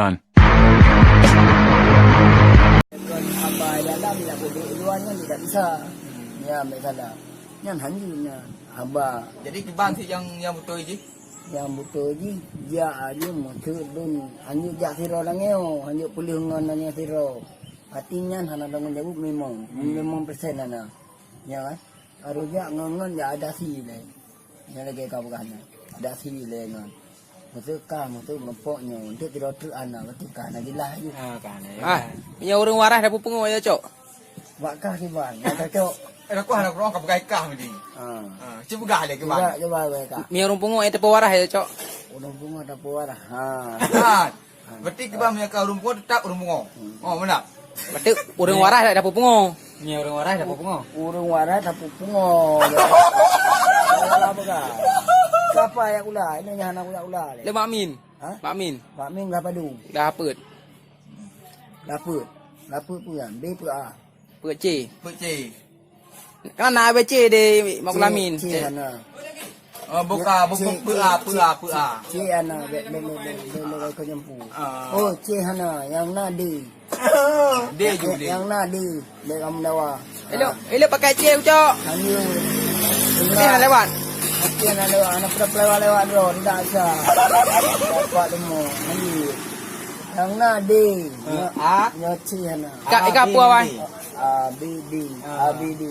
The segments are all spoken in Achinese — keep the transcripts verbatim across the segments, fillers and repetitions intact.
Kon haba dalam nak peuduek luwa nyan tidak bisa. Ya, ambil salah. Nyan hanya nyan haba. Jadi kiban si yang, yang beutôi jih? Yang beutôi jih, jak aja meuteuk dun. Hanya jak siro langeo, hanya peuleuh ngon nanya siro. Arti nyan hana tanggung jawab memang. Memang persen hana. Ya kan? Harus jak ngon-ngon jak ada si le. Nyan lagèe ka peugah nyan. Ada si le ngon. Meuteuk ka, meuteuk meupok nyoe. Untuk tiroh treuk ana, meuteuk ka na jelas ju. Ah, ka na. Ah, nyoe ureueng waras dah peupungo ya, Cok. Bak kah kiban, nyang cocok. Eh, aku hana kurang ka peugah kah mesti. Ha. Ha, cuba peugah lé kiban. Cuba, cuba peugah kah. Nyoe ureueng pungo nyang teupeuwaras ya, Cok. Ureueng pungo teupeuwaras. Ha. Kan? Berarti kiban meunyoe ka ureueng pungo tetap ureueng pungo. Oh, beuna. Berarti ureueng waras dak dapur pungo. Nyoe ureueng waras dapur pungo. Ureueng waras dapur pungo. Salah peugah. Siapa yang ulah? Ini yang anak ulah-ulah. Le Mak Min. Ha? Mak Min. Mak Min dah padu. Dah apet. Laput. Laput peue nyan? B peue A? Peue C. Peue C. Kan na A B C di Mak Kulamin. C, C hana. Oh, buka, buku C, peue A, C, peue A, peue A. C hana, bèk, bèk, bèk, bèk, bèk, bèk, bèk, nyampu. Ah. Oh, C hana, nyang na D. D ju D. Nyang na D, bèk kamu dawa. Elok, elok pakai C, Ucok. Hanya. Ni hana lewat. Hati hana lewat, hana pernah lewat-lewat droe, tidak bisa. Dapat demo, hanya. Nyang na D. Eh, nya, A? Nya C hana. Ka, A, ka B, apa, D. Wan? A, B, D. Ah. A, B, D.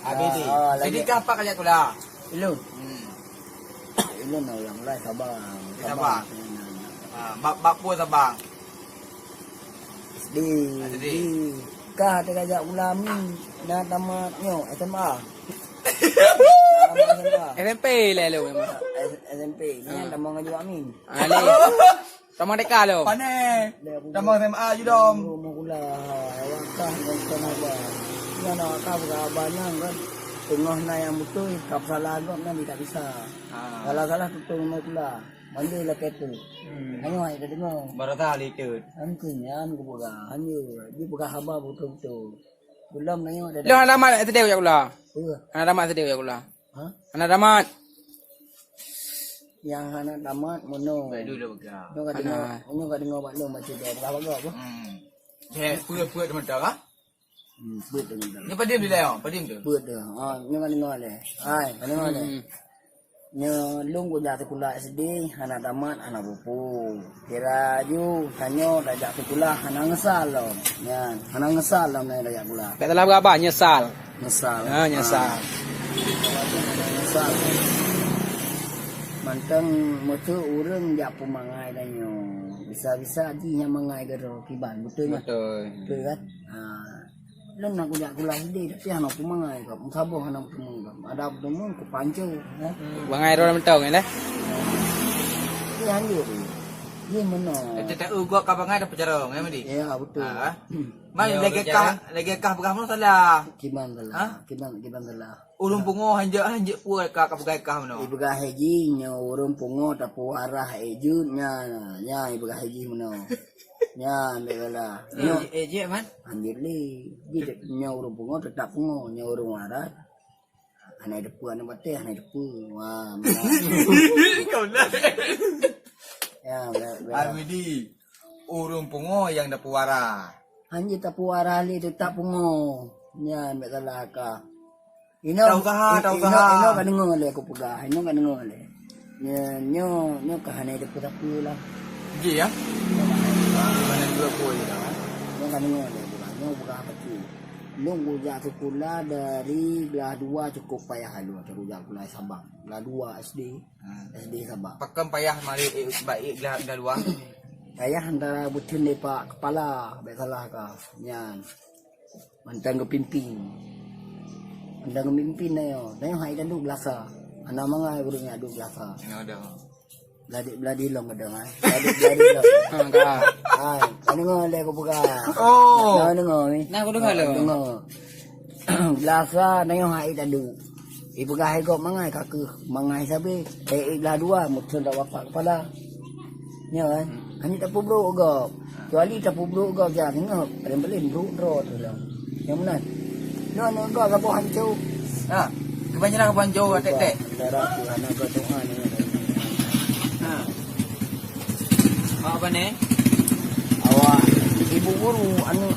A, B, D. Ah, ah, jadi lagi. Ka apa kajak kula? Ilun. Hmm. Ilun lah yang mulai sabar. Sabar. Sabar. Ah, bab, bab pun sabar. S D. Ah, S D. Di. Ka ata kajak kula min. Na tamat nyo, S M A. Tamat S M A. S M P lah lu memang. S-, S M P. Ni ah. Tamat ngaji Amin. Ah, ni. Sama deka lo. Pane. Tambah S M A ju dong. Guru mengula, wakah nonton haba. Nyan wakah buka haba nyan kan. Teungoh na nyang beutôi, ka peusalah gob nyan tidak bisa. Ah. Salah-salah tutong mengula. Manjai lah ketu. Hmm. Hanya ai ka dengar. Barata litet. Hanya nyan gubura. Hanya. Dia buka haba beutôi-beutôi. Belum nanya ada. Lo hana tamat S D ya kula. Iya. Hana tamat S D ya kula. Ha? Hana tamat. Yang hana tamat mono. Baik dulu dah pegang. Nyoe ka dengar, nyoe ka dengar bak lôn baca dia. Peugah bagoe apa? Hmm. Dia peuet-peuet teman dah, ha? Hmm, peuet teman dah. Ni padim dia, oh, padim tu. Peuet tu. Ha, nyoe ka dengar leh. Hai, ka dengar leh. Hmm. Nyoe lôn kujak sikula S D, hana tamat, hana bupu. Kira ju, tanyoe tajak sikula, hana ngesal lom. Nyan, hana ngesal lom nyoe tajak sikula. Bèk salah beuraba, nyesal. Nyesal. Ha, nyesal. Ah. Nyesal. Mantong meuteuk ureueng jak peumangai tanyoe. Bisa-bisa jih nyang mangai keudroe kiban, beutôi nyan? Beutôi. Beutôi kan? Ha. Lôn na kujak sikula S D, tapi hana peumangai gob. Meusaboh hana peuteumé gob. Ada peuteumé, kupanco, ya. Hmm. Bangai droe mantong, ya, leh? Iya, hanjeuet. Iya, meunoe. Eh, tetap ugok ka bangai dah peucarong, ya, Madi? Ya, betul. Ha. Man, ya, lagèe betul, kah, ya. Lagèe kah peugah meunoe salah. Kiban salah. Ha? Kiban, kiban salah. Ureueng pungo hanjeuet, hanjeuet peue ka, ka peugah kah meunoe? Ipeugah jih nyoe ureueng pungo tapeuwaras, eh, jeuet nyan. Nyan ipeugah jih meunoe. Nyan, bèk salah. Eh, nyoe. Eh, jeuet, man? Hanjeuet lé. Jih nyoe ureueng pungo tetap pungo, nyoe ureueng waras. Hana teupeu aneuk batèe, hana teupeu. Wah, meunan. Kau lah. Ya, bèk, bèk. Almidi, ureueng pungo nyang tapeuwaras. Hanjeuet tapeuwaras lé, teutap pungo. Nyan bèk salah ka. Inoe, tak usaha, i-, tak inoe, usaha. Inoe ka deungoe lé kupeugah, inoe ka deungoe lé. Nyoe, nyoe, nyoe ka hana teupeu-teupeu lah. Ji, ya? Mana dua puluh je dah, kan? Nyoe ka deungoe lé kupeugah, nyoe peugah apa tu? Lôn kujak sikula dari glah dua cukup payah lôn, kujak sikula Sabang. Glah dua S D. Hmm. S D Sabang. Pakon payah mari, eh, bak, eh, glah, glah dua? Payah antara bucun lepak kepala, bèk salah ka. Nyan. Mantong geupimpin. Mantong geupimpin na yo. Na yo hai tandu geulasa. Hana mangai ureueng nyang duek geulasa. Hana ada. Beladi-beladi lom kadang, ha. Beladi-beladi lom. Ha, ka. Hai, ka deungoe lé kupeugah. Oh. Ka deungoe ni. Nah, kudeungoe lé. Deungoe. Geulasa na yo hai tandu. Ipeugah hai gob mangai ka keuh, mangai sabe, eh, eh, glah dua, meuteun dak wapak kepala. Nyo kan? Hmm. Hana tapeubrok gob. Kecuali tapeubrok gob jak singoh, paling-paling brok droe tu lah. Nyang meunan. Nyo, nyo gob saboh hanco. Ha, kebanyakan hanco tek-tek. Darah tu hana gob Tuhan ni. Ha. Mak apa ni? Guru, aneuk